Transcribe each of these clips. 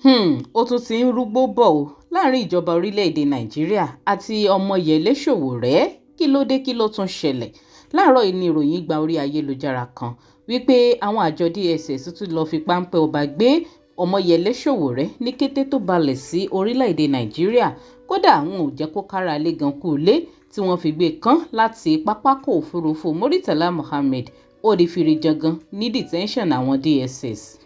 Ó tún ti ń rúgbòó bọ̀ ọ́ láàrin ìjọba orílẹ̀‐èdè Nàìjíríà àti Ọmọyẹlé Sowore. Kí ló dé? Kí ló tún ṣẹlẹ̀? Láàárọ̀ yìí ni ìròyìn gba orí ayélujára kan wípé àwọn àjọ DSS tún lọ́ọ́ fi páńpẹ́ ọba gbé Ọmọyẹlé Sowore ní kété tó balẹ̀ sí orílẹ̀‐èdè Nàìjíríà. Kódà, àwọn ò jẹ́ kó kára lé gan kú ilé tí wọ́n fi gbé kán láti pápákọ̀ òfurufú Muritala Muhammed, ó di fìrìjàngàn ní detention àwọn DSS.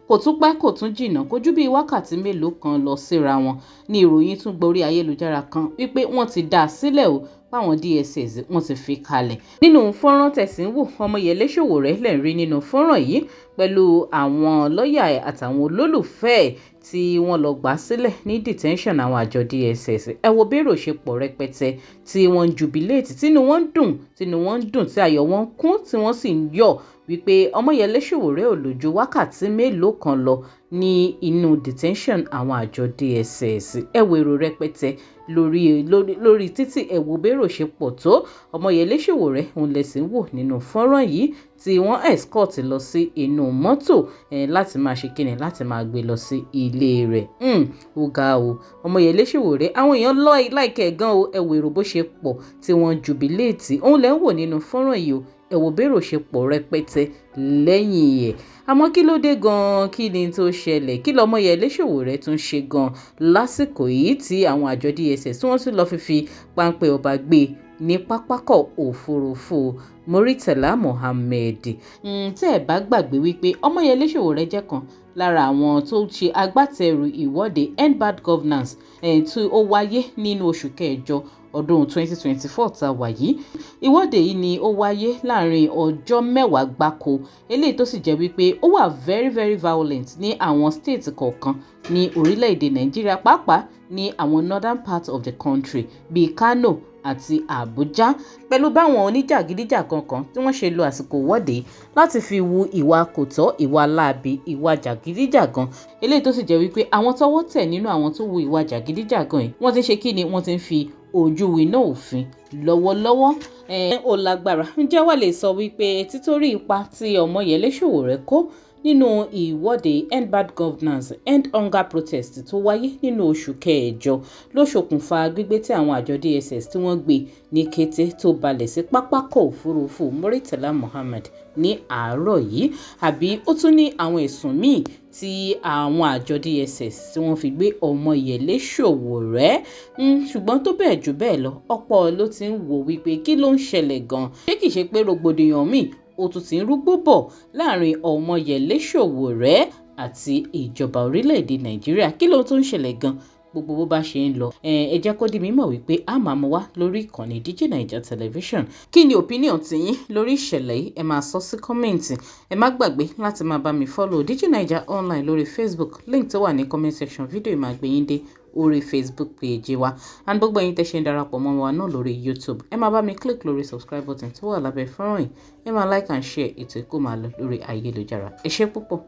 Kò tún pẹ́, kò tún jìnnà, kò ju bíi wákàtí mélòó kan lọ síra wọn ní ìròyìn tún gborí ayélujára kan wípé wọ́n ti dá a sílẹ̀ o, páwọn DSS wọ́n ti fi kalẹ̀. Nínú fọ́nrán tẹ̀sí ń wò, Ọmọyẹlé Sowore lẹ̀ ń rí nínú fọ́nrán yìí pẹ̀lú àwọn lọ́ọ̀yà àtàwọn olólùfẹ́ ẹ̀ tí wọ́n lọ gbà sílẹ̀ ní detention àwọn àjọ DSS. Ẹ wo bérò ṣe pọ̀ rẹpẹtẹ tí wọ́n ń jubilate, tínú wọn ń dùn, tínú wọn ń dùn, tí ayọ̀ wọn kún, tí wọ́n sì ń yọ̀ wípé Ọmọyẹlé Sowore ò lò ju wákàtí mélòó kan lọ ní inú detention àwọn àjọ DSS. Ẹ wo èrò rẹpẹtẹ lórí títì, ẹ wo bérò ṣe pọ̀ tó. Ọmọyẹlé Sowore òun lẹ sì ń wò nínú fọ́nrán yìí tí wọ́n escort lọ sí inú mọ́tò láti máa ṣe kíni, láti máa gbé lọ sí ilé rẹ̀. Ó ga o! Ọmọyẹlé Sowore, àwọn èèyàn like ẹ̀ gan o. Ẹ wo èrò bó ṣe pọ̀ tí wọ́n jubilate, òun lẹ ń wò nínú fọ́nrán yìí o. Ẹ wo bérò ṣe pọ̀ rẹpẹtẹ lẹ́yìn ẹ̀. Àmọ́ kí ló dé gan-an? Kí ni tó ṣẹlẹ̀? Kí lọ́mọyẹlé Sowore tún ṣe gan-an lásìkò yìí tí àwọn àjọ DSS tí wọ́n tún lọ́ọ́ fi páńpẹ́ ọba gbé ní pápákọ̀ òfurufú Muritala Muhammed? Tẹ́ ẹ̀ bá gbàgbé wípé Ọmọyẹlé Sowore jẹ́ kan lára àwọn tó ṣe agbátẹrù ìwọ́de End Bad Governance tí ó wáyé nínú oṣù kẹjọ ọdún 2024 tá a wà yìí. Ìwọ́de yìí ni ó wáyé láàrin ọjọ́ 10 gbáko, eléyìí tó sì jẹ́ wípé ó wà very very violent ní àwọn state kọ̀ọ̀kan ní orílẹ̀-èdè Nàìjíríà, pàápàá ní àwọn northern part of the country bíi Kano àti Abuja, pẹ̀lú báwọn oníjàgídíjàgan kan tí wọ́n ṣe lo àsìkò ìwọ́de láti fi hu ìwà kò tọ́, ìwà láabi, ìwà jàgídíjàgan, eléyìí tó sì jẹ́ wípé àwọn tọ́wọ́ tẹ̀ nínú àwọn tó hu ìwà jàgídíjàgan yìí, wọ́n ti ń ṣe kí ni, wọ́n ti ń fi ojú winá òfin lọ́wọ́lọ́wọ́. Ó lágbára. Ǹjẹ́ wàá lè sọ wípé títorí ipa tí Ọmọyẹlé Sowore kó nínú ìwọ́de End Bad Governance, End Hunger protest tó wáyé nínú oṣù kẹjọ ló ṣokùnfà gbígbé tí àwọn àjọ DSS tí wọ́n gbé ní kété tó balẹ̀ sí pápákọ̀ òfurufú Muritala Muhammed ní àárọ̀ yìí, àbí ó tún ní àwọn ẹ̀sùn míì tí àwọn àjọ DSS tí wọ́n fi gbé Ọmọyẹlé Sowore? Ṣùgbọ́n tó bẹ́ẹ̀ jù bẹ́ẹ̀ lọ, ọ̀pọ̀ ló ti ń wò wípé kí ló ń ṣẹlẹ̀ gan-an? Ṣé kìí ṣe pé rògbòdìyàn míì ó tún ti ń rúgbó bọ̀ láàrin Ọmọyẹlé Sowore àti ìjọba orílẹ̀-èdè Nàìjíríà? Kí ló tún ń ṣẹlẹ̀ gan? Gbogbo bó bá ṣe ń lọ, ẹ jẹ́ kó di mímọ̀ wípé a máa mú wá lórí ìkànnì DJ Naija Television. Kí ni opinion tiyín lórí ìṣẹ̀lẹ̀ yìí? Ẹ máa sọ sí comment. Ẹ má gbàgbé láti máa bá mi follow DJ Naija Online lórí Facebook. Link tó wà ní comment section fídíò yìí máa gbé yín dé orí Facebook page wa. And gbogbo ẹ̀yin tẹ́ ṣe ń darapọ̀ mọ́ wa náà lórí YouTube, ẹ máa bá mi click lórí subscribe button tó wà lábẹ́ fọ́nrán yìí. Ẹ máa like and share ètò ìkó máa lọ lórí ayélujára. Ẹ ṣé púpọ̀.